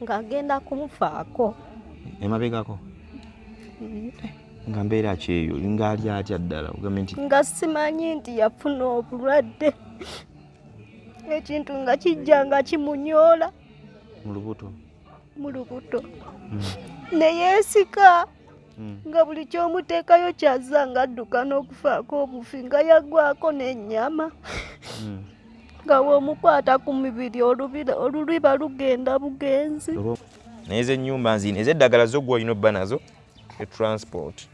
Ng'agenda kumufaako. Emabegako nga mbeera kyeyo ng'ali atya ddala ogambe nti nga simanyi nti yafuna obulwadde, ekintu nga kijja nga kimunyoola mu lubuto. Mu lubuto. Ne yeesika nga buli kyomuteekayo kyazza nga adduka n'okufaako obufi, nga yaggwako n'ennyama, nga bw'omukwata ku mibiri oluliba lugenda bugenzi. Naye ez'ennyumba nzino, ez'eddagala zo gwe olina obba nazo e transport.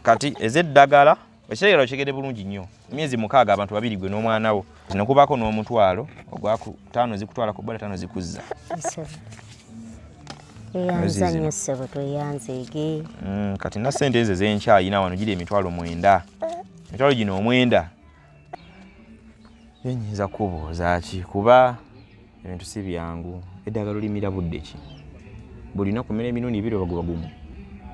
Kati ez'eddagala ekitegeera okitegedde bulungi nnyo, emyezi 6 abantu 2 gwe n'omwana wo, zino kubaako n'omutwalo ogwaku 5 zikutwala ku bbala, 5 zikuzza. Tweyanza nnyo ssebo, tweyanzeege. Kati na ssente ezo ezenkyayina wano giri 90,000, emitwalo gino 9. Ye nyinza kubuuza ki, kuba ebintu si byangu. Eddagala olimira budde ki? Buli lunaku mmera emirundi 2 oba guba gumu?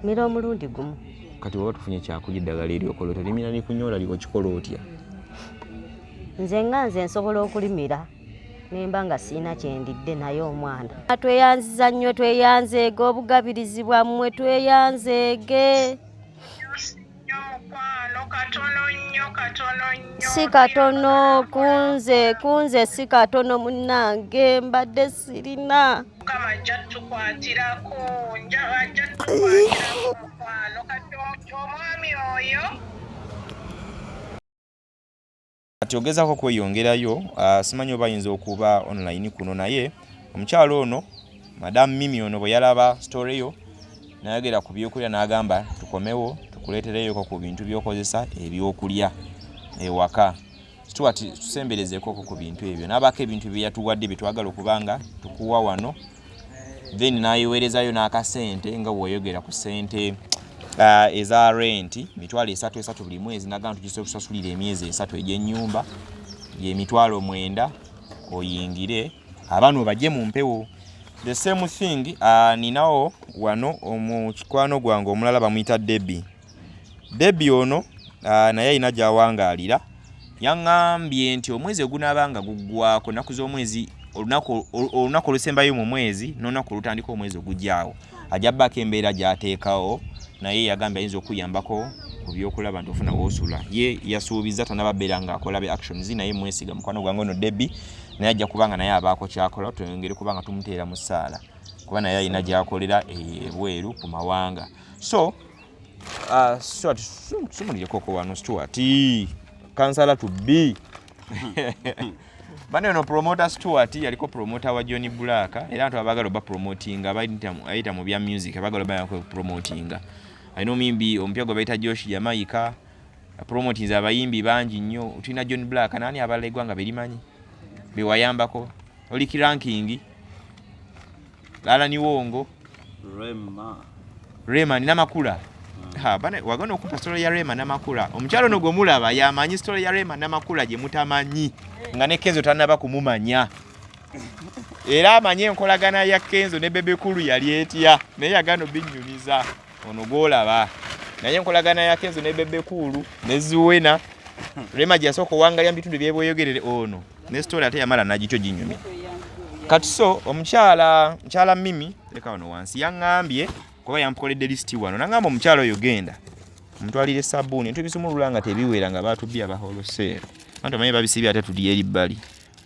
Mmira omulundi gumu. Kati oba tufunye kyakulya, eddagala eryokola otya? Limira likunyoola, okikola otya? Nze nga nze nsobola okulimira nemba nga sirina kyendidde, naye omwana. Tweyanziza nnyo, tweyanzeege obugabirizi bwammwe, tweyanzeege. Mukwano, katono nnyo, katono nnyo. Si katono kunze, kunze si katono munnange, mbadde sirina. Mukama ajja tukwatirako, ajja tukwatirako mukwano. Kati omwami oyo Kati ogezaako kweyongerayo, simanyi oba ayinza okuba online kuno, naye omukyalo ono Madam Mimi ono bwe yalaba story yo nayogera ku byokulya n'agamba tukomewo tukuleetereyoko ku bintu by'okozesa ebyokulya ewaka. Stuart, tusemberezeekoko ku bintu ebyo n'abaako ebintu bye yatuwadde bye twagala okuba nga tukuwa wano, then n'ayiweerezayo n'akasente nga bw'oyogera ku ssente eza renti 300,000 3 buli mwezi, nagamba tugisobola tusasulira emyezi 3 egy'ennyumba ye 90,000, oyingire abaana obajje mu mpewo. The same thing, ninawo wano omukwano gwange omulala bamuyita Debbie. Debbie ono naye alina gy'awangaalira, yaŋŋambye nti omwezi ogunaaba nga guggwako, ennaku z'omwezi, olunaku olusembayo mu mwezi n'olunaku olutandika omwezi ogujjaawo, ajja bbaako embeera gy'ateekawo, naye yagambye ayinza okuyambako ku byokulaba nti ofuna woosula. Ye yasuubiza, tanaba beera ng'akola be actions, naye mwesiga mukwano gwange ono Debbie, naye ajja kubanga naye abaako kyakola, tweyongere kubanga tumuteera mu ssaala kuba naye alina gy'akolera ebweru ku mawanga. So Stuart, sumulireko wano Stuart, kansala to be bane ono promoter Stuart yaliko promoter wa Johnny Black, era abantu abaagala oba promotinga ayita mu bya music, abaagala oba promotinga, alina omuyimbi omupya gwe bayita Josh Jamaica, promotinze abayimbi bangi nnyo. Tulina John Black, nani abalala eggwanga berimanyi bewayambako, oli ranking Lala Wongo. Rema. Rema Namakula. Ha, bana wagana okupa story ya Rema Namakula. Omukyalo ono gwe mulaba yamanyi story ya Rema Namakula gye mutamanyi, nga ne Kenzo tanaba kumumanya. Era amanyi enkolagana ya Kenzo ne Bebe Cool yali etya, naye yagano binnyumiza ono gw'olaba. Naye enkolagana ya Kenzo ne Bebe Cool ne Zuwena, Rema gye yasooka owangalya mu bitundu byebweyogerere ono ne story ate yamala nagityo ginyumya. Kati so omukyala, mukyala Mimi, leka wano wansi, yaŋŋambye kuba yampukoledde lisiti wano, naŋŋamba omukyala oyo genda omutwalire sabbuuni, ntubisumulula nga tebiwera nga batubye aba wholesale, anti omanyi babisibye ate tuli eri bbali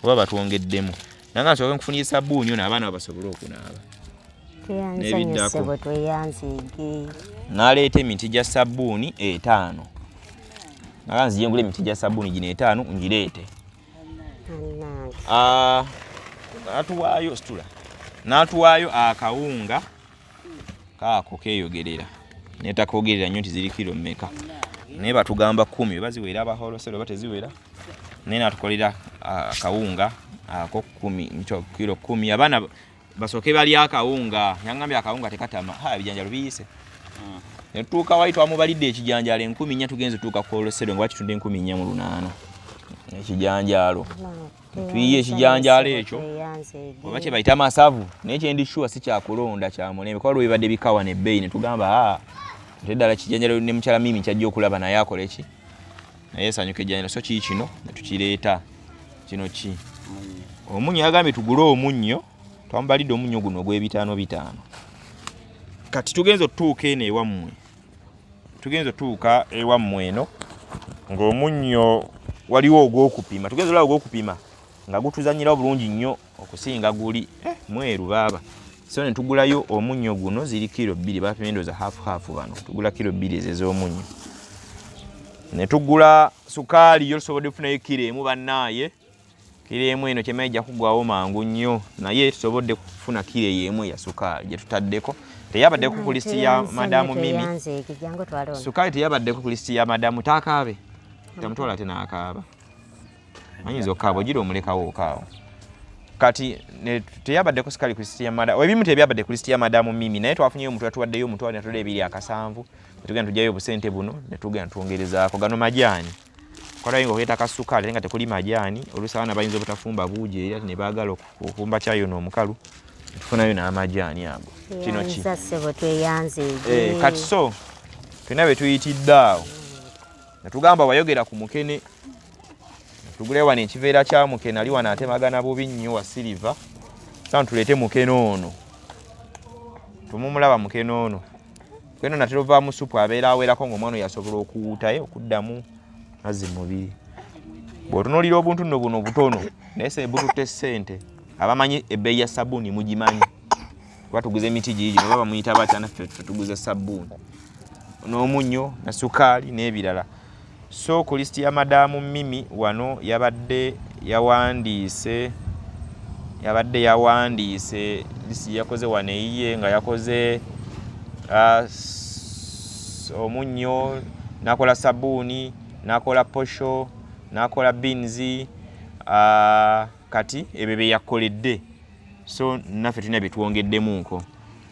oba batwongeddemu, nanga nsooke nkufunire sabbuuni ono abaana basobole okunaaba. Tweyanza nnyo. N'ebiddako. Ssebo, tweyanzeege. N'aleeta emiti gya sabbuuni 5, naga nzije ngula emiti gya sabbuuni gino 5 ngireete. Bannange. Ah, n'atuwaayo situla n'atuwaayo akawunga kaako keeyogerera netakoogerera nnyo nti ziri kiro mmeka, naye batugamba 10 oba ziwera aba wholesale oba teziwera, naye n'atukolera akawunga ako 10, kiro 10, abaana basooke bali akawunga. Yangambye akawunga tekatama. Ha, ebijanjalo biyise netutuuka wali twamubalidde ekijanjalo 4,000, tugenze tutuuka ku wholesale nga bakitunda 4,800 ekijanjalo. Tuyiye ekijanjalo ekyo oba kye bayita masavu, naye kyendi sure si kyakulonda kya mulembe, kuba lwebadde bikawa nebbeeyi ne tugamba aa ate ddala kijanjalo. Ne mukyala Mimi kyajja okulaba naye akole ki, naye esanyuka ejjanjalo. So kii kino ne tukireeta kino ki omunnyo, yagambye tugule omunnyo. Twamubalidde omunnyo guno ogw'ebitaano bitaano. Kati tugenze otutuuka eno ewammwe, tugenze otutuuka ewammwe eno ng'omunnyo waliwo ogw'okupima, tugenze olaba ogw'okupima nga gutuzannyira obulungi nnyo okusinga guli mweru baaba. So ne tugulayo omunnyo guno, ziri kiro 2, bapimye ndowooza half half bano, tugula kiro 2 ezo ez'omunnyo. Ne tugula sukaali yo, tusobodde kufunayo kiro 1 bannaaye. Kiro 1 eno kyemanyi ejja kuggwawo mangu nnyo, naye tusobodde kufuna kiro eyo 1 ya sukaali gye tutaddeko. Teyabaddeko ku lisiti ya Madamu Mimi. Sukaali teyabaddeko ku lisiti ya Madamu. Taakaabe, tamutwala ate n'akaaba. Ayinza okukaaba, ogira omulekawo okaawo. Kati teyabaddeko sukaali ku lisiti ya Madamu. Ebimu tebyabadde ku lisiti ya Madamu Mimi, naye twafunyeyo omutwe, yatuwaddeyo omutwalo, ne tutola 2 7, ne tugenda tugyayo obusente buno ne tugenda twongerezaako. Gano majaani. Kwalayo ng'oleeta kasukaali ate nga tekuli majaani, oluusi abaana bayinza obutafumba buugi era ne baagala okufumba kyayi ono omukalu, ne tufunayo n'amajaani ago. Kino ki? Tweyanza ssebo, tweyanzeege. Kati so tulina bye tuyitidde awo ne tugamba wayogera ku mukene, tugule wano ekiveera kya mukene, ali wano atemagana bubi nnyo wa siliva. Sasa tuleete mukene ono, tumumulaba mukene ono. Mukene ono atera ovaamu supu, abeera awerako ng'omwana oyo asobola okuwuutayo okuddamu mazzi mubiri. Bw'otunuulira obuntu nno buno butono, naye se bututte ssente. Abamanyi ebbeeyi ya sabbuuni mugimanyi, kuba tuguze emiti giri gino, oba bamuyita batya, naffe tuguze sabbuuni n'omunnyo na sukaali n'ebirala. So ku lisiti ya Madamu Mimi wano yabadde yawandiise, yabadde yawandiise lisiti yakoze wano eyiye, nga yakoze omunnyo, n'akola sabbuuni, n'akola posho, n'akola beans. Kati ebyo bye yakoledde, so naffe tulina bye twongeddemu nko.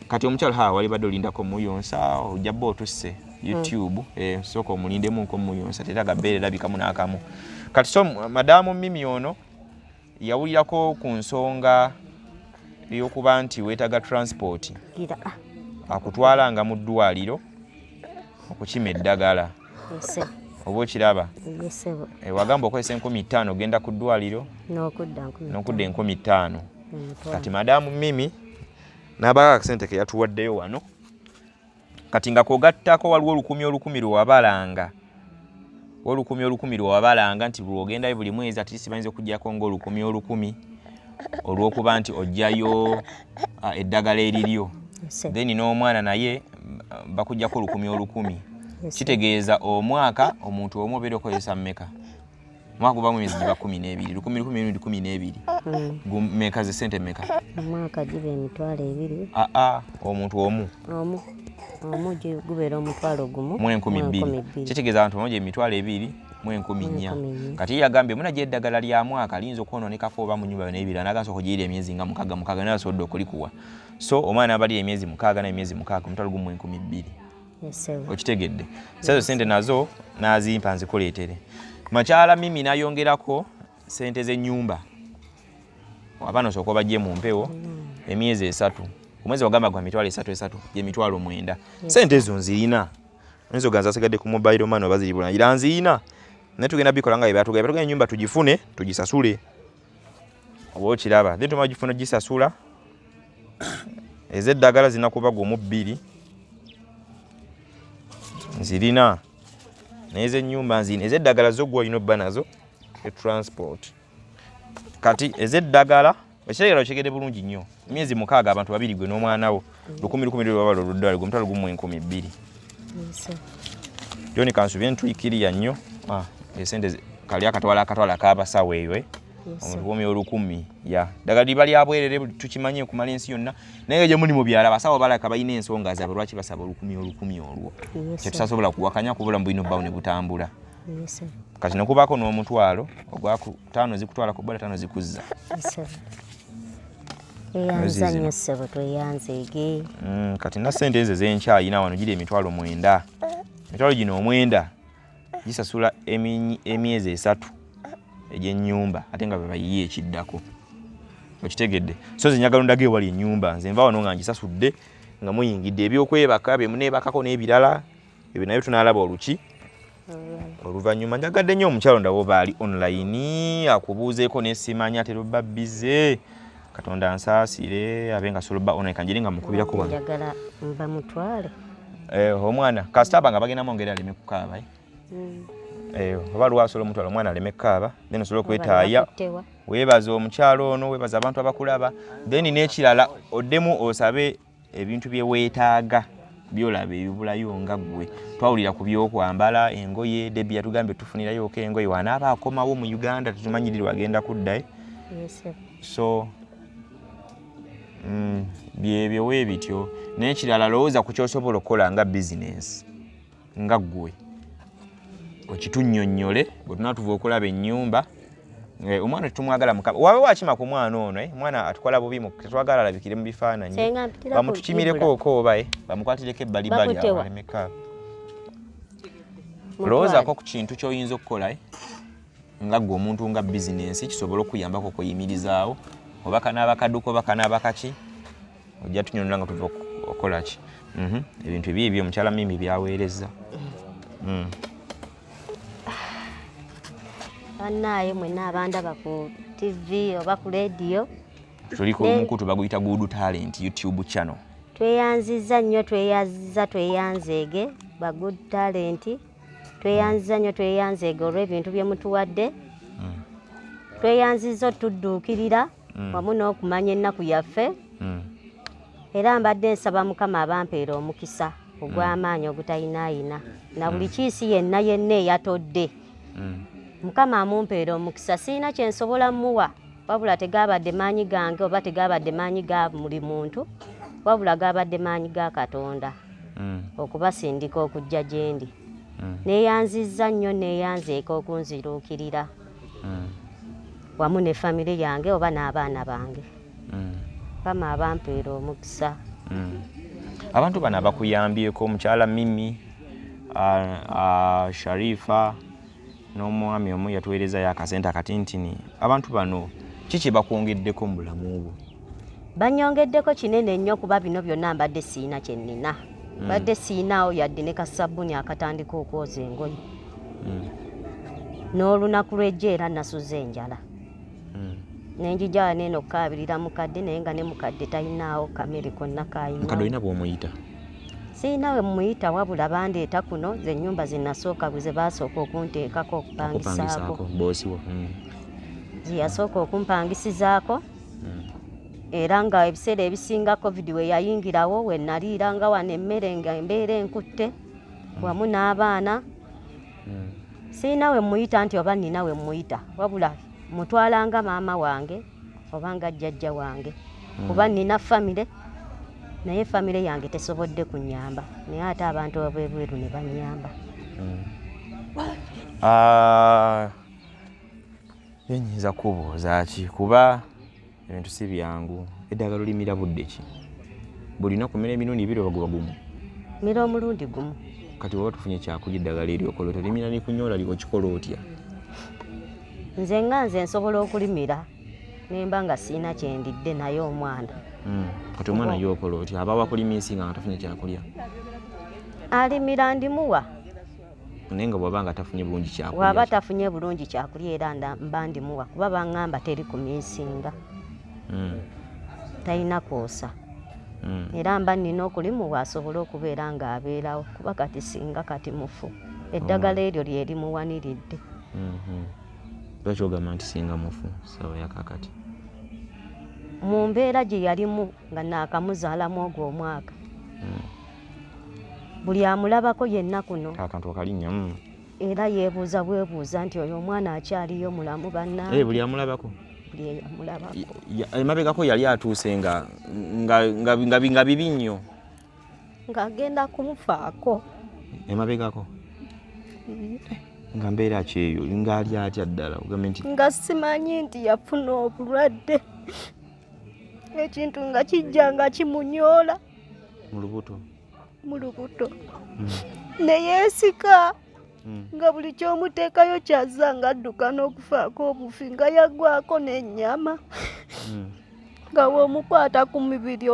Kati omukyalo ha wali badde olindako muyonsa, ojja bba otusse YouTube, sooka omulindemu nko muyonsa, teraga bbeere erabikamu n'akamu. Kati so Madamu Mimi ono yawulirako ku nsonga ey'okuba nti weetaaga transport akutwalanga mu ddwaliro okukima eddagala. Oba okiraba? Wagamba okozesa 5000 ogenda ku ddwaliro n'okudda 5000. Kati Madamu Mimi n'abaako akasente ke yatuwaddeyo wano. Kati nga kwogattako waliwo olukumi olukumi lwe wabalanga, olukumi olukumi lwe wabalanga nti lwogendayo buli mwezi, at least bayinza okuggyako ng'olukumi olukumi olw'okuba nti ojjayo eddagala eriryo, then n'omwana naye bakuggyako olukumi olukumi. Kitegeeza omwaka omuntu omu obeera okozesa mmeka? Omwaka gubamu emyezi giba 12, lukumi lukumi emirundi 12, meka ze sente mmeka? Omwaka giba 20,000. Aa, omuntu omu. Omu omu gubeera 10,000 mu 2,000. Kitegeeza abantu bamu gye 24,400. 4,000. Kati ye yagambye munajja eddagala lya mwaka liyinza okwononekako oba mu nyumba n'ebirala, naga nsooka ogiyira emyezi nga mukaaga mukaaga, naye asobodde okulikuwa. So omwana abalira emyezi 6 n'emyezi 6, 12,000. Okitegedde? Sezo sente nazo nazimpa nzikuleetere. Makyala Mimi nayongerako sente z'ennyumba, abaana osooka obajje mu mpewo emyezi 3, omwezi wagamba gwa 30,000 esatu, gye 90,000. Sente ezo nzirina, oyinza oganza asigadde ku mobile money oba ziri bulangira, nzirina, naye tugenda bikola nga bye batugambye. Batugambye ennyumba tugifune tugisasule, oba okiraba? Then tumala gifuna gisasula, ez'eddagala zirina kuba gumu bbiri, nzirina, naye ez'ennyumba nzirina, ez'eddagala zo gwe olina obba nazo e transport. Kati ez'eddagala ekitegeera okitegedde bulungi nnyo, emyezi 6, abantu babiri, gwe n'omwana wo, lukumi lukumi lwebabala oluddwaliro, gwe 12,000. John kansubye ntwikiriya nnyo. Esente kali akatwala akatwala ak'abasawo eyo, eh? Omuntu olukumi ya ddagala liba lya bwerere, tukimanyi okumala ensi yonna, naye gye muli mu byalo abasawo balaka balina ensonga zaabwe lwaki basaba olukumi olukumi olwo, kyetutasobola kuwakanya kuba obulamu bulina obbaawo ne butambula. Kati nekubaako n'omutwalo ogwaku taano zikutwala ku bbola, taano zikuzza. Tweyanza nnyo ssebo, tweyanzeege. Kati na sente ezo zenkyayina wano giri 90,000. Emitwalo gino omwenda gisasula emyezi 3 egy'ennyumba, ate nga bwe bayiye ekiddako, okitegedde? So nze njagala ondage ewali ennyumba, nze nva wano nga ngisasudde, nga muyingidde ebyokwebaka bye muneebakako n'ebirala ebyo nabyo tunaalaba oluki oluvannyuma. Njagadde nnyo omukyalo ndaba oba ali online akubuuzeeko, nesimanya tera obba bize. Katonda ansaasire abe nga asobola obba online kanjiri nga mukubirako wano. Njagala bamutwale. Eh, omwana kasita aba nga bagenda mwongera aleme kukaaba. Eh? Eh, oba lwasobola omutwala omwana aleme kukaaba then osobola okwetaaya weebaza omukyalo ono weebaza abantu abakulaba then n'ekirala oddemu osabe ebintu bye weetaaga byolaba ebibulayo nga ggwe twawulira ku byokwambala engoye debi yatugambye tufunirayoko engoye wanaaba akomawo mu uganda tetumanyirira agenda kuddayo so byebyo weebityo n'ekirala lowooza ku kyosobola okukola nga bizinensi nga ggwe okitunnyonnyole bwe tunatuva okulaba ennyumba eh, omwana tetumwagala mukama wabe wakima ku mwana ono eh, omwana atukola bubi tetwagala alabikire mu bifaananyi bamutukimireko oko oba eh, bamukwatireko ebbalibali awo alemeka lowoozaako ku kintu ky'oyinza okukola nga ggwe omuntu nga bizinensi kisobole okuyambako okweyimirizaawo oba kanaaba kaduka oba kanaaba kaki ojja tunyonyola nga tuva okukola ki mhm. ebintu ebiibyo omukyala mimi byaweereza mm. Bannaaye mwenna abandaba ku tv oba ku leediyo tuli ku mukutu baguyita Good Talent YouTube channel. Tweyanzizza nnyo tweyanzizza tweyanzeege ba Good Talent tweyanzizza nnyo tweyanzeege olw'ebintu bye mutuwadde tweyanzizza otudduukirira wamu n'okumanya ennaku yaffe era mbadde nsaba Mukama abampeera omukisa ogw'amaanyi ogutayinaayina na buli kiisi yenna yenna eyatodde Mukama amumpeera omukisa sirina kye nsobola muwa wabula tegabadde maanyi gange oba tegabadde maanyi ga buli muntu wabula gabadde maanyi ga Katonda okubasindika okujja gye ndi neeyanzizza nnyo neeyanzeeko okunziruukirira wamu ne famire yange oba n'abaana bange Mukama abampeera omukisa. Abantu bano abakuyambyeko omukyala Mimi Sharifa n'omwami omu yatuweerezayo akasente akatintini abantu bano kiki bakwongeddeko mu bulamu bwo? Banyongeddeko kinene nnyo kuba bino byonna mbadde siina kye nnina mbadde siinaawo yadde ne kasabbuni akatandika okwoza engoye n'olunaku lw'ejjo era nasuze enjala nenjija neeno okukaabirira mukadde naye nga ne mukadde talinaawo kamere konna kayina. Mukadde olina bw'omuyita? Sirina we muyita wabula bandeeta kuno ze ennyumba ze nasooka ze baasooka okunteekako okupangisaako boosiwo ze yasooka okumpangisizaako era nga ebiseera ebisinga covid we yayingirawo we naliiranga wano emmere nga embeera enkutte wamu n'abaana sirina we muyita nti oba nina we muyita wabula mutwalanga maama wange oba nga jjajja wange kuba nina famire naye famire yange tesobodde kunyamba naye ate abantu ab'ebweru ne banyamba. Nyinza kubuuza ki kuba ebintu si byangu eddagala olimira budde ki buli lunaku mira emirundi ebiri oba guba gumu? Mira omulundi gumu. Kati oba tufunye kyakulya eddagala eryokola otya olimira likunyola okikola otya? Nze nga nze nsobola okulimira nemba nga siina kyendidde naye omwana Kati omwana ye okola otya aba wakulimisi nga tafunye kyakulya? Alimira ndimuwa naye nga bw'aba nga tafunye bulungi kyakulya bw'aba tafunye bulungi kyakulya era mba ndimuwa kuba baŋŋamba teri kumiisinga talina kwosa era mba nnina okulimuwa asobole okubeera ng'abeerawo kuba kati singa kati mufu eddagala eryo lye limuwaniridde. Lwaki ogamba nti singa mufu ssaawa yakakati? Mu mbeera gye yalimu nga naakamuzaalamu ogwo omwaka buli amulabako yenna kuno akantu akalinnya era yeebuuza bwebuuza nti oyo omwana akyaliyo mulamu bannange. Buli amulabako buli eyamulabako emabegako yali atuuse nga nga bibi nnyo ng'agenda kumufaako emabegako nga mbeera kyeyo ng'ali atya ddala ogambe nti nga simanyi nti yafuna obulwadde ekintu nga kijja nga kimunyoola mu lubuto mu lubuto ne yeesika nga buli ky'omuteekayo kyazza ng'adduka n'okufaako obufi nga yaggwako n'ennyama nga bw'omukwata ku mibiri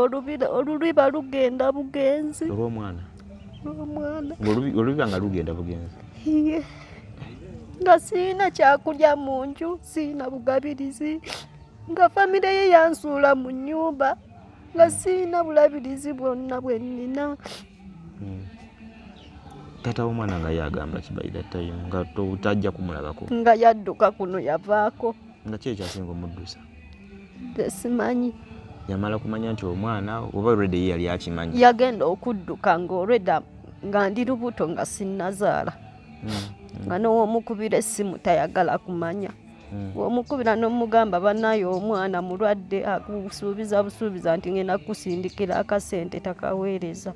oluliba lugenda bugenzi olw'omwana olw'omwana oluliba nga lugenda bugenzi nga sirina kyakulya mu nju sirina bugabirizi. Nga famire ye yansuula mu nnyumba nga sirina bulabirizi bwonna bwe nnina. Taata w'omwana nga ye agamba ki by that time nga tajja kumulabako? Nga yadduka kuno yavaako. Nga ki ekyasinga omuddusa? Nze simanyi. Yamala kumanya nti omwana oba already ye yali akimanyi? Yagenda okudduka nga already nga ndi lubuto nga sinnazaala. Nga n'owomukubira essimu tayagala kumanya. Bw'omukubira n'omugamba bannaye omwana mulwadde, akusuubiza busuubiza nti ngenda kukusindikira akasente, takaweereza.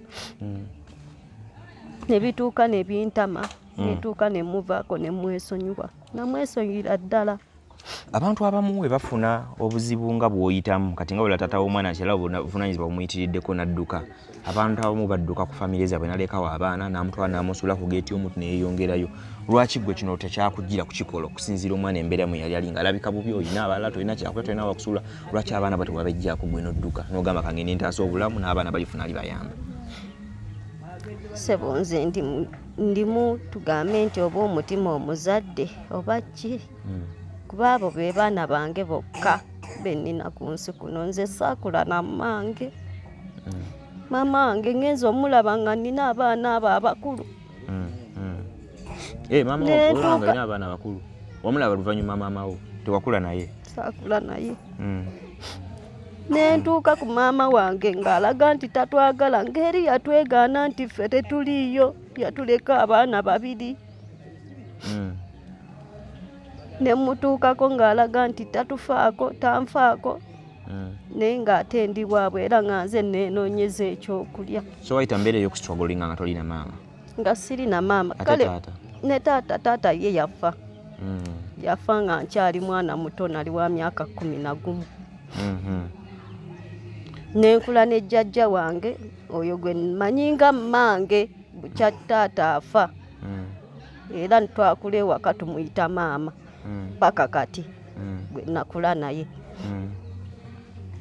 Ne bituuka ne bintama, ne tuuka ne muvaako ne mwesonyiwa. Namwesonyira ddala. Abantu abamu bwe bafuna obuzibu nga bw'oyitamu kati, nga bwela taata w'omwana nti era obuvunaanyizibwa bumuyitiriddeko n'adduka, abantu abamu badduka ku famire zaabwe, n'alekawo abaana n'amutwala n'amusuula ku geeti omuntu neyeyongerayo. Lwaki gwe kino tekyakujjira kukikola, okusinziira omwana embeera mwe yali ali nga alabika bubi, olina abalala, tolina kyakulya, tolina wakusula? Lwaki abaana bwe tewabejjaako gwe n'odduka n'ogamba kangende ntaasa obulamu n'abaana balifuna alibayamba? Ssebo, nze ndimu tugambe nti oba omutima omuzadde oba ki, kuba abo be baana bange bokka be nnina ku nsi kuno. Nze saakula na mmange. Maama wange ngenza omulaba nga nnina abaana abo abakulu. Eh, maama wo Nentuuka- olaba nga alina abaana bakulu, wamulaba luvannyuma maama wo, tewakula naye? Saakula naye. Nentuuka ku maama wange ng'alaga nti tatwagala, ng'eri yatwegaana nti ffe tetuliiyo, yatuleka abaana babiri. Ne mutuukako ng'alaga nti tatufaako, tanfaako, naye ng'ate ndi waabwe era nga nze neenoonyeza ekyokulya. So wayita mbeera ey'okustrugglinga nga tolina maama? Nga sirina maama. Ate Kale taata? Ne taata, taata ye yafa. Yafa nga nkyali mwana muto, nali wa myaka 11. Nenkula ne jjajja wange oyo gwe mmanyi nga mmange bukya taata afa. Era twakula ewaka tumuyita maama paka kati, gwe nakula naye.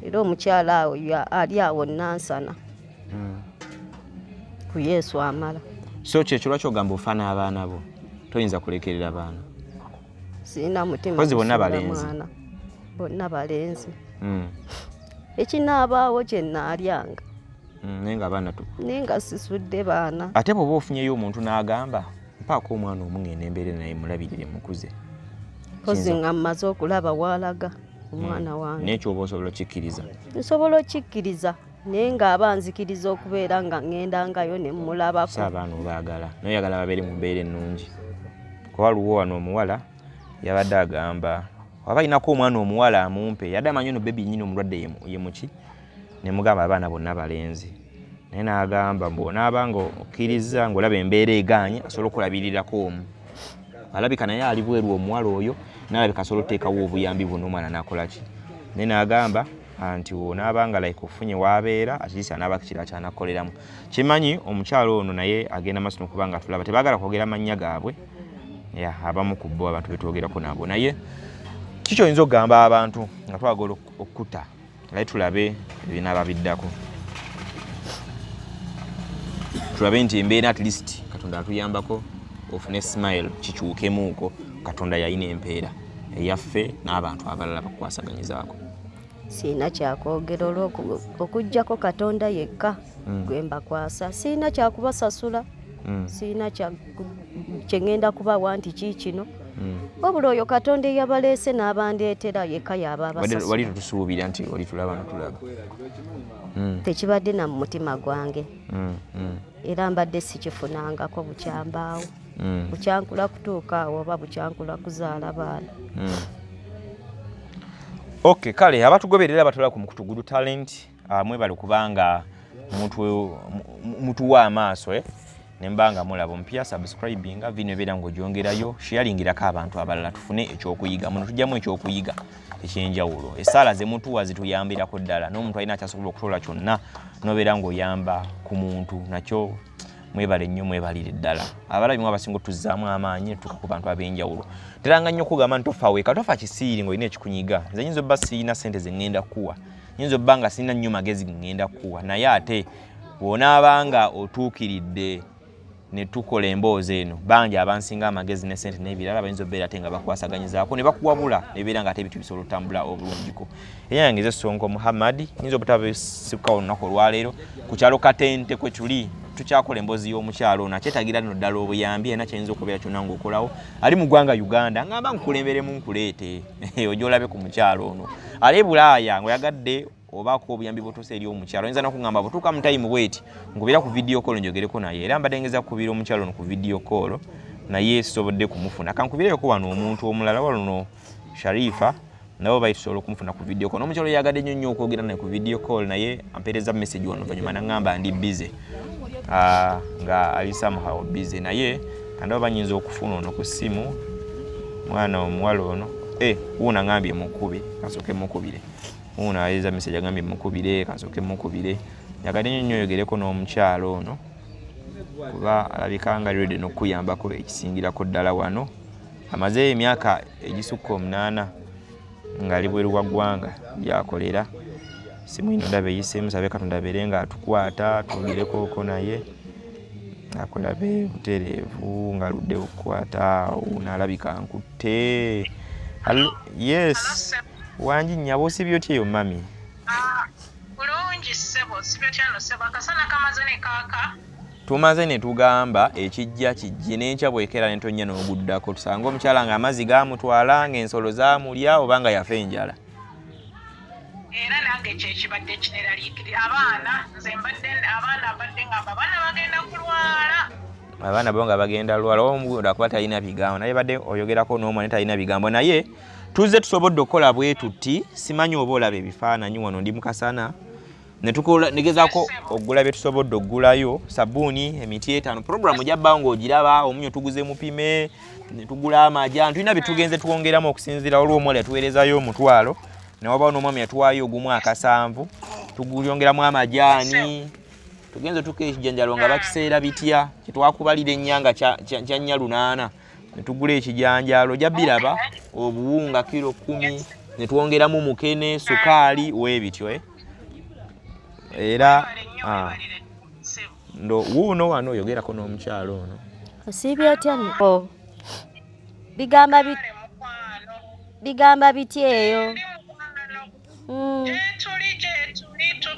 Era omukyala awo ali awo Nansana ku Yesu amala. So kyekyo lwaki ogamba ofa n'abaana bo, toyinza kulekerera baana? Sirina mutima Mpozzi bonna gusuula balenzi? mwana. Bonna balenzi. Ekinaabaawo kye naalyanga. Naye nga abaana Naye nga sisudde baana. Ate bw'oba ofunyeyo omuntu n'agamba mpaako omwana omu ngenda embeere naye mulabirire mukuze? Mpozi nga mmaze okulaba waalaga omwana wange. Naye kyoba osobola okikkiriza? Nsobola okikkiriza, naye ng'aba nzikiriza okubeera nga ŋŋendangayo ne mmulabako. Si abaana obaagala, naye oyagala babeere mu mbeera ennungi, kuba waliwo wano omuwala yabadde agamba waba alinako omwana omuwala amumpe, yadde amanyi ono baby nyini omulwadde ye muki, ne mugamba abaana bonna balenzi, naye n'agamba mbu onaaba nga okkiriza ng'olaba embeera egaanye, asobola okulabirirako omu. Alabika naye ali bweru omuwala oyo, nalabika asobola okuteekawo obuyambi buno omwana n'akola ki, naye n'agamba nti onaaba nga like ofunye waabeera, at least anaaba kira kyanakoleramu. Kimanyi omukyalo ono naye agenda maaso n'okuba nga tulaba tebaagala kwogera mannya gaabwe ya abamu ku bo abantu betwogerako nabo. Naye kiki oyinza okugamba abantu nga twagala okkuta, naye tulabe ebinaaba biddako, tulabe nti embeera at least Katonda atuyambako ofune smile kikyukemuuko? Katonda yalina empeera eyaffe n'abantu abalala bakukwasaganyizaako. Siina kyakwogera okuggyako Katonda yekka gwe mbakwasa. Siina kyakubasasula, siina kye ŋŋenda kubawa nti kiikino, wabula oyo Katonda eyabaleese n'abandeetera yekka yaba wali abasasula. Tutusuubira nti oli tulaba notulaba. Tekibadde na mu mutima gwange, era mbadde sikifunangako bukyambaawo, bukyankula kutuuka awo oba bukyankula kuzaala baana. Ok, kale abatugoberera batula ku mukutu Gudu Talent, mwebale kubanga mutuwa amaaso, eh? Nemba nga mulaba omupya, subscribinga vino, ebeera ng'ogyongerayo, sharingirako abantu abalala tufune ekyokuyiga. Muno tujjamu ekyokuyiga ekyenjawulo. Essaala zemutuwa zituyambirako ddala, n'omuntu alina kyasobola okutola kyonna nobeera ng'oyamba ku muntu nakyo. Mwebale nnyo, mwebalire ddala. Abalabi mwe abasinga otuzzaamu amaanyi netutuuka ku bantu ab'enjawulo. Teranga nnyo okugamba nti tofa weeka, tofa kisiiri ng'olina ekikunyiga. Nze nyinza obba sirina ssente ze ŋŋenda kukuwa, nyinza obba nga sirina nnyo magezi ge ŋŋenda kukuwa, naye ate bw'onaaba nga otuukiridde Ne tukola emboozi eno. Bangi abansinga amagezi ne sente n'ebirala bayinza obeera ate nga bakwasaganyizaako ne bakuwabula nebeera nga ate ebintu bisobola otambula obulungiko. Era yange ze Sonko Muhammad, nyinza obutabisukkawo olunaku olwaleero ku kyalo Katente kwe tuli tukyakola emboozi y'omukyalo ono akyetagira nno ddala obuyambi era kyayinza okubeera kyonna ng'okolawo ali mu ggwanga Uganda. Ngamba nkukulemberemu nkuleete ojja olabe ku mukyalo ono ali e Bulaaya ng'oyagadde obaako obuyambi bw'otuusa eri omukyalo. Oyinza n'okugamba bw'otuuka mu tayimu bweti nkubira ku video call njogereko naye, era mbadde ngeza kukubira omukyalo ono ku video call naye sisobodde kumufuna. Kankubireyoko wano omuntu omulala wano Sharifa, nabo bayi tusobola okumufuna ku video call. N'omukyalo yagadde nnyo nnyo okwogera naye ku video call, naye ampeereza message wano oluvannyuma n'aŋŋamba ndi busy, nga ali somehow busy, naye kandaba banyinza okufuna ono ku ssimu mwana omuwala ono. Wuuno aŋŋambye mukube, kasooke mukubire. Wuuno aweereza message agambye mukubire, kasooke mukubire. Njagadde nnyo nnyo oyogereko n'omukyalo ono kuba alabika nga ready n'okukuyambako ekisingirako ddala. Wano amaze emyaka egisukka 8 ng'ali bweru wa ggwanga gyakolera. Simu ino ndaba eyiseemu, sabe Katonda abeere ng'atukwata twogerekooko naye akulabe butereevu ng'aludde okukwata. Wuuno alabika nkutte. Hello, yes, wangi nnyabo, osibye otya eyo mami? Bulungi ssebo, sibye otya no ssebo? Akasana kamaze ne kaaka. Tumaze ne tugamba ekijja kijje n'enkya bwekera ne tonnya n'oguddako tusange omukyala ng'amazzi gaamutwala, ng'ensolo zaamulya oba nga yafa enjala. Era nange kyekibadde kineraliikiri abaana, nze mbadde abaana mbadde ngamba abaana bagenda kulwala. Abaana bo nga bagenda lwala omugundo kuba talina bigambo, naye badde oyogerako n'omwana talina bigambo, naye tuzze tusobodde okukola bwe tuti. Simanyi oba olaba ebifaananyi wano, ndi mu kasana ne negezaako okugula bye tusobodde okugulayo, sabbuuni emiti 5, puroguramu gyabbaawo ng'ogiraba, omunyo tuguze mupime, ne tugula amajaani, tulina bye tugenze twongeramu okusinziira olw'omuwala yatuweerezayo 1000 ne wabawo n'omwami yatuwaayo ogumu akasanvu, tuguyongeramu amajaani, tugenze tuka ekijanjalo nga bakiseera bitya kyetwakubalira ennyanga kya 4 8 ne tugula ekijanjalo ojja biraba, obuwunga kilo 10 ne twongeramu mukene, sukaali weebityo Era ndo wuuno wano oyogerako n'omukyalo ono. Osiibye otya nno? Bigamba bigamba biti eyo? Gyetuli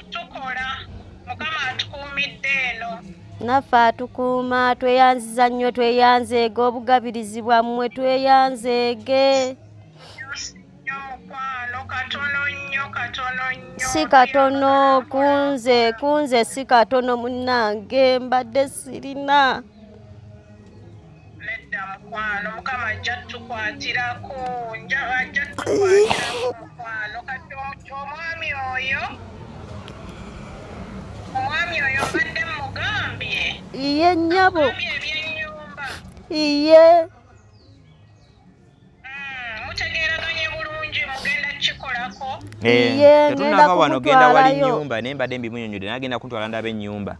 tukola, Mukama atukuumidde eno. Naffe atukuuma, tweyanziza nnyo, tweyanzeege obugabirizi bwammwe, tweyanzeege. Nnyo mukwano, katono nnyo, katono nnyo. Si katono kunze, kunze si katono munnange, mbadde sirina. Nedda mukwano, Mukama ajja tukwatirako, ajja tukwatirako mukwano. Kati omwami oyo mbadde mugambye. Iye nnyabo. Mugambye ebyennyumba. Iye. Mutegeeraganye bulungi, mugenda kukikolako. Iye, ngenda Tetunnava wano genda wali kumutwalayo. Nnyumba naye mbadde mbimunyonyodde, naye agenda kuntwala ndaba ennyumba.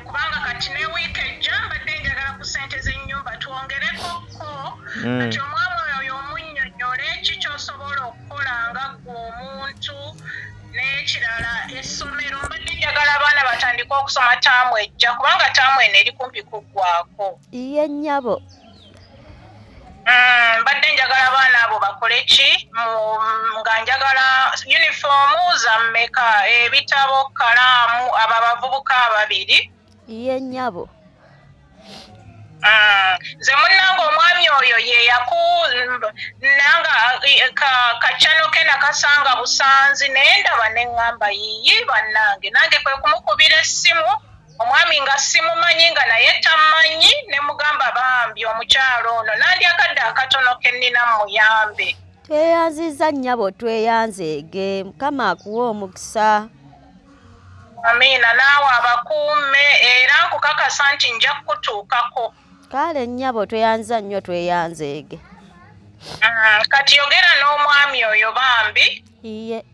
Kubanga kati ne wiiki ejja mbadde njagala ku ssente z'ennyumba twongereko ko. Kati omwami oyo omunnyonnyole ki ky'osobola okukola nga ggwe omuntu. N'ekirala essomero, mbadde njagala abaana batandike okusoma taamu ejja kubanga taamu eno eri kumpi kuggwako. Iye nnyabo. Mbadde njagala abaana abo bakole ki, nga njagala yunifoomu za mmeka, ebitabo, kalaamu, abo abavubuka ababiri. Iye nnyabo. Nze munnange omwami oyo ye yaku nanga kacano ke nakasanga busanzi naye ndaba ne ŋŋamba yiyi bannange, nange kwe kumukubira essimu omwami nga simumanyi nga naye tammanyi, ne mugamba bambi omukyalo ono nandyagadde akatono ke nnina muyambe. Tweyanziza nnyabo, tweyanzeege, Mukama akuwa omukisa. Amiina, naawe abakuume, era nkukakasa nti nja kukutuukako. Kale nnyabo, tweyanziza nnyo, tweyanzeege. Kati yogera n'omwami oyo bambi. Iye.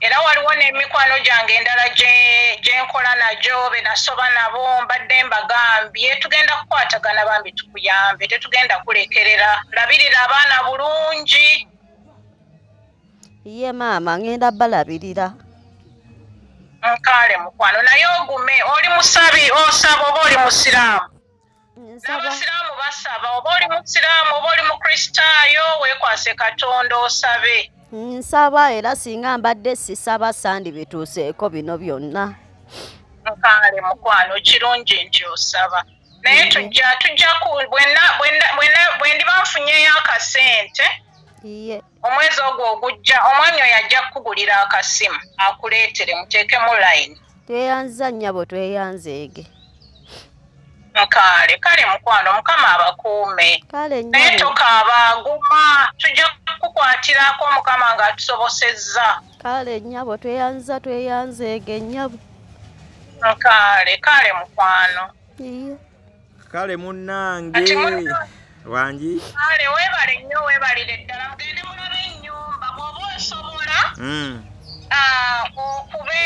Era waliwo n'emikwano gyange endala gye nkola nagyo be nasoba nabo, mbadde mbagambye tugenda kukwatagana bambi tukuyambe, tetugenda kulekerera. Labirira abaana bulungi. Iye maama, ngenda balabirira. Kale mukwano, naye ogume. Oli musabi? Osaba oba oli musiraamu? N'abasiraamu basaba. Oba oli musiraamu oba oli mukristaayo, weekwase Katonda osabe. Nsaba, era singa mbadde sisaba sandibituuseeko bino byonna. Kale mukwano, kirungi nti osaba, naye tujja bwe ndiba nfunyeyo akasente omwezi ogwo ogujja, omwami oyo ajja kukugulira akasimu akuleetere muteekemu line. Tweyanza nnyabo, tweyanzeege. Kale, kale mukwano, Mukama abakuume. Kale Naye nnyabo. tokaaba, guma, tujja kukukwatirako Mukama ng'atusobosezza. Kale nnyabo, tweyanza, tweyanzeege nnyabo. Kale, kale mukwano. Iye. Kale munnange. Ati munnange. Wangi. Kale weebale nnyo, weebalire ddala. Mugende mulabe ennyumba bw'oba osobola. Okube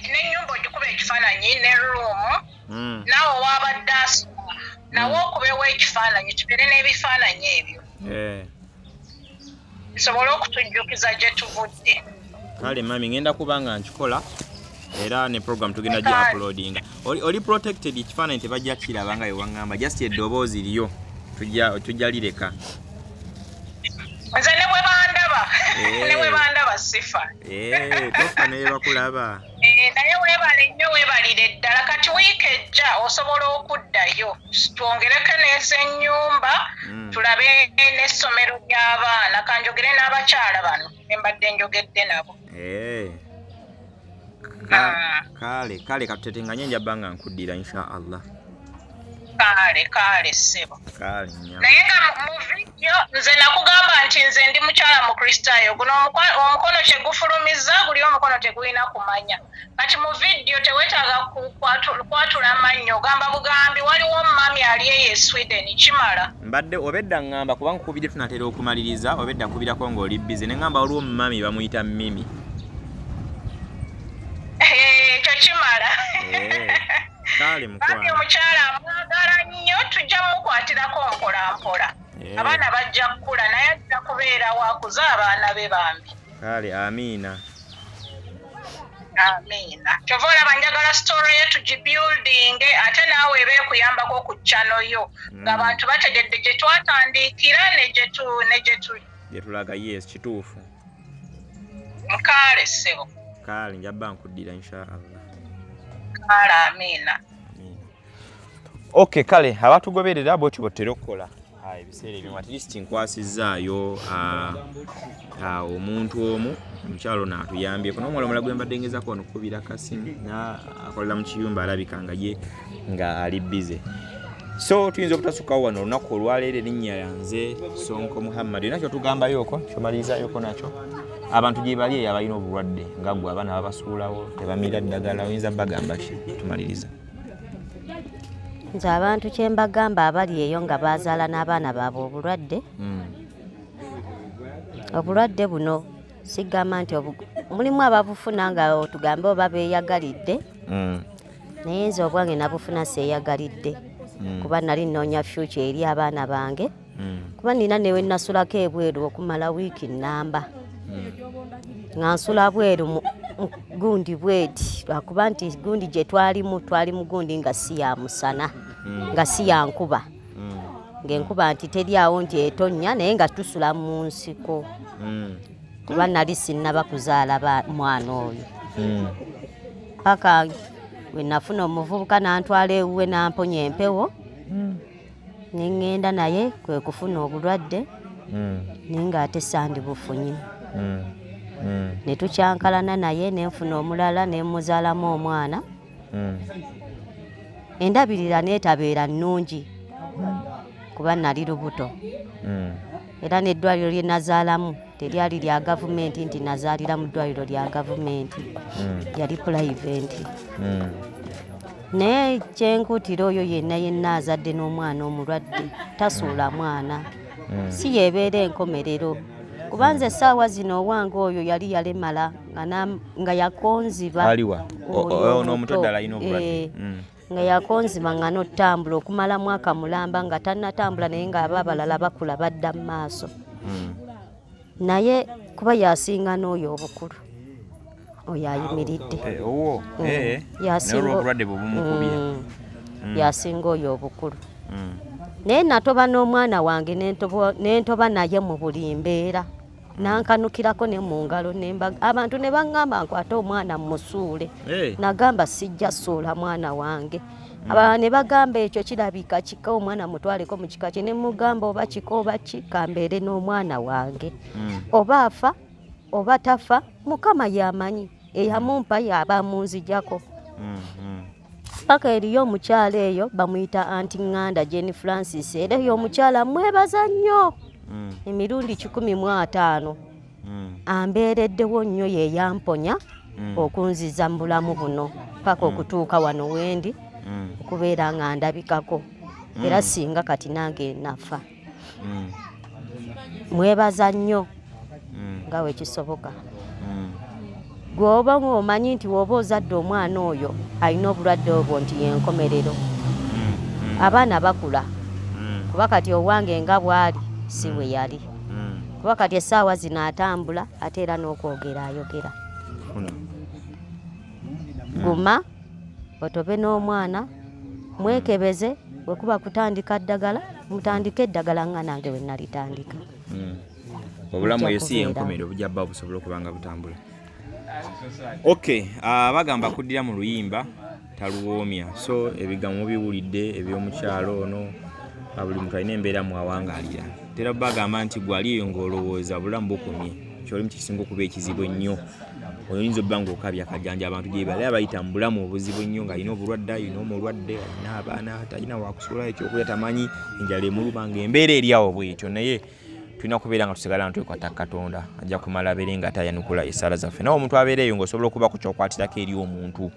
n'ennyumba ogikuba ekifaananyi ne room naawe waabadde asoma nawe okubewo ekifaananyi, tubeere n'ebifaananyi ebyo bisobole okutujjukiza gye tuvudde. Kale mami, ngenda kuba nga nkikola, era ne program tugenda gi uploadinga. Oli protected, ekifaananyi tebajja kiraba nga wewaŋŋamba, just eddoboozi lyo tujja lireka. Nze ne bwe bandaba ne bwe bandaba sifa. Eh, tofa naye bakulaba. Naye weebale nnyo, weebalire ddala. Kati wiiki ejja osobola okuddayo twongereko n'ez'ennyumba, tulabe n'essomero ly'abaana. Kanjogere n'abakyala bano embadde njogedde nabo. Kale katutetenganye, njaba nga nkuddira insha Allah. Kale, kale ssebo. Kale nnyabo. Naye nga mu vidiyo nze nakugamba nti nze ndi mukyala mukristaayo. Guno omukono kyegufulumiza guli omukono tegulina kumanya. Kati mu vidiyo teweetaaga kwatula mannyo, ogamba bugambi waliwo mami ali eyo e Sweden, kimala. Mbadde obedda ŋŋamba kuba nkukubidde tunatera okumaliriza, obedda nkubirako ng'oli busy ne ŋŋamba waliwo mami bamuyita Mimi. Ekyo kimala. Kale Bambi. Mukwano. Omukyala amwagala nnyo, tujja mukwatirako mpola mpola. Abaana bajja kukula, naye ajja kubeerawo akuze abaana be bambi. Kale, amiina. Amiina. Kyova olaba njagala story ye tugibuilding, ate naawe eba ekuyambako ku channel yo ng'abantu bategedde gye twatandikira ne gye tuli. Gyetulaga, yes, kituufu. Kale ssebo. Kale njaba nkuddira insha Allah. Kale, amiina. Amiina. Okay, kale abatugoberera, bwetyo bwetutera okukola ebiseera ebimu. At least nkwasizaayo omuntu omu, omukyalo ono atuyambyeko n'omuwala omulala gwe mbadde ngezako ono kukubira kasimu akolera mu kiyumba, alabika nga ye nga ali busy, so tuyinza obutasukkawo wano olunaku olwaleero. Erinnya yanze Sonko Muhammad. Olina kyotugambayoko kyomalirizayoko nakyo? Abantu gye bali eyo abalina obulwadde nga gwe, abaana babasuulawo, tebamira ddagala, oyinza bagamba ki tumaliriza? Nze abantu kye mbagamba abali eyo nga bazaala n'abaana baabwe obulwadde, obulwadde buno sigamba nti mulimu ababufuna nga tugambe oba beeyagalidde, naye nze obwange nabufuna seeyagalidde, kuba nali nnoonya future eri abaana bange, kuba nina newe nasulako ebweru okumala wiiki nnamba nga nsula bweru mu gundi bweti, lwakuba nti gundi gye twalimu, twali mu gundi nga si ya musana, nga si ya nkuba, ng'enkuba nti teri awo nti etonnya, naye nga tusula mu nsiko, kuba nali sinnaba kuzaala mwana oyo, paka we nafuna omuvubuka n'antwala ewuwe n'amponya empewo, ne ŋŋenda naye kwe kufuna obulwadde, naye ng'ate sandibufunye. Ne tukyankalana naye, ne nfuna omulala ne muzaalamu omwana. Endabirira neetabeera nnungi kuba nali lubuto, era n'eddwaliro lye nazaalamu teryali lya gavumenti nti nazaalira mu ddwaliro lya gavumenti, yali private. Naye kyenkuutira oyo yenna yenna azadde n'omwana omulwadde, tasuula mwana, si yeebeera enkomerero, kuba nze essaawa zino owange oyo yali yalemala nga yakonziba. Aliwa? Oyo Ono omuto omuto, ddala alina obulwadde? Eh, nga yakonziba nga n'otambula okumala mwaka mulamba nga tannatambula, naye ng'aba abalala bakula badda mu maaso, naye kuba yasinga n'oyo obukulu. Oyo ayimiridde. Eh, owwo. Eh, naye Yasinga- olw'obulwadde bwe bumukubye. Yasinga oyo obukulu. Naye natoba n'omwana wange, nentoba naye mu buli mbeera, nankanukirako ne mu ngalo, abantu ne baŋŋamba nkwate omwana mmusuule. Nagamba sijja suula mwana wange. Abalala ne bagamba ekyo kirabika kika, omwana mutwaleko mu kika kye. Ne mugamba oba kika oba ki, kambeere n'omwana wange. Oba afa oba tafa, Mukama yamanyi, eyamumpa yaba amunzijako. Paka eriyo omukyala eyo bamuyita Anti Ŋŋanda Jane Francis, era eyo omukyala mwebaza nnyo emirundi 150. Ambeereddewo nnyo, ye yamponya okunziza mu bulamu buno paka okutuuka wano wendi, okubeera nga ndabikako. Era singa kati nange nafa. Mwebaza nnyo nga wekisoboka. Gweoba ng'omanyi nti woba ozadde omwana oyo alina obulwadde obwo nti yenkomerero, abaana bakula. Kuba kati owange nga bw'ali si bwe yali. Kuba kati essaawa zino atambula, ate era n'okwogera ayogera. Funa. Guma otobe n'omwana, mwekebeze, bwe kuba kutandika ddagala, mutandike eddagala nga nange bwe nalitandika. Obulamu Bujja eyo si kubeera. Yenkomerero bujja bba busobola okuba nga butambula. Okay, bagamba kuddira mu luyimba taluwoomya. So ebigambo biwulidde ebyomukyalo ono. Buli muntu alina embeera mwawangaalira. Tera bagamba nti gwali eyo ng'olowooza obulamu bukomye, kyolimu kisinga okuba ekizibu ennyo. Oyinza obba ng'okabya akajanja, abantu gye bali abayita mu bulamu obuzibu ennyo, ng'alina obulwadde, alina omulwadde, alina abaana, talina wakusuula, ekyokulya tamanyi, enjala emuluma, ng'embeera eri awo bwetyo. Naye tulina kubeera nga tusigala nga twekwata Katonda, ajja kumala abeere nga tayanukula essaala zaffe. Nawe omuntu abeera eyo ng'osobola okuba ku kyokwatirako eri omuntu,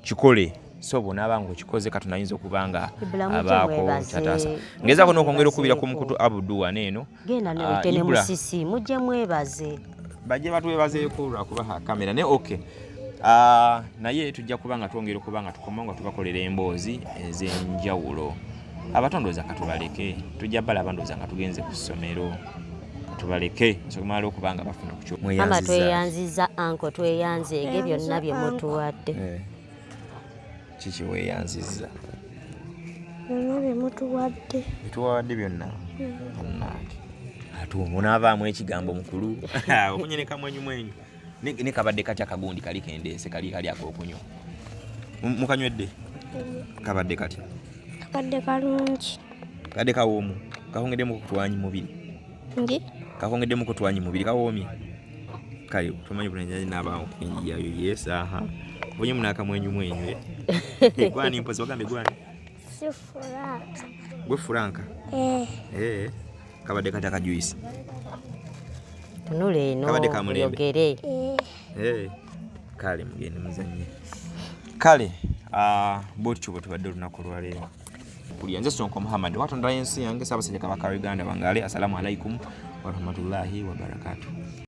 kikole. So bw'onaaba ng'okikoze, Katonda ayinza okuba nga Ibulamu gye abaako mwebaze. kyataasa. Ngezaako n'okwongera okubira ku mukutu Abudu wano eno. Genda noyite ne Ibula. Musisi, mujje mwebaze. Bajje batwebazeeko lwakubaha kamera naye okay. Naye tujja kuba nga twongera okuba nga tukomawo nga tubakolera emboozi ez'enjawulo. Abato ndowooza katubaleke, tujja balaba ndowooza nga tugenze ku ssomero. Katubaleke nsomala okuba nga bafuna ku kyo. Mama. Mweyanziza. Tweyanziza anko, tweyanzeege byonna bye mutuwadde. Eh, kiki weeyanziza? Byonna bye mutuwadde. Byetubawadde byonna, bannange, ate omunaavaamu ekigambo mukulu okunye ne kamwenyumwenyu. Ne kabadde katya akagundi kali kendeese kali kali ak'okunywa? Mukanywedde, kabadde katya? Kabadde kalungi. Kadde kawoomu, kakongeddemu kutwanyi mubiri? Ngi. Kakongeddemu kutwanyi mubiri, kawoomye. Kale tomanyi bulungi nabaawo enjiyayo. Yes, aha, ofunyemu n'akamwenyumwenyu. Eh, gwani mpozi wagambe gwani? Si Franka. Gwe Franka? Eh. Eh, kabadde katya akajuice? Tunula eno. Kabadde ka mulembe. Oyogere. Eh. Eh, kale mugende muzanye. Kale bwotyo bwe tubadde olunaku olwaleero. Kulya nze Sonko Muhammad, watonda ensi yange, Ssaabasajja Kabaka wa Uganda. Wangaale. Assalamu alaikum warahmatullahi wabarakatuh.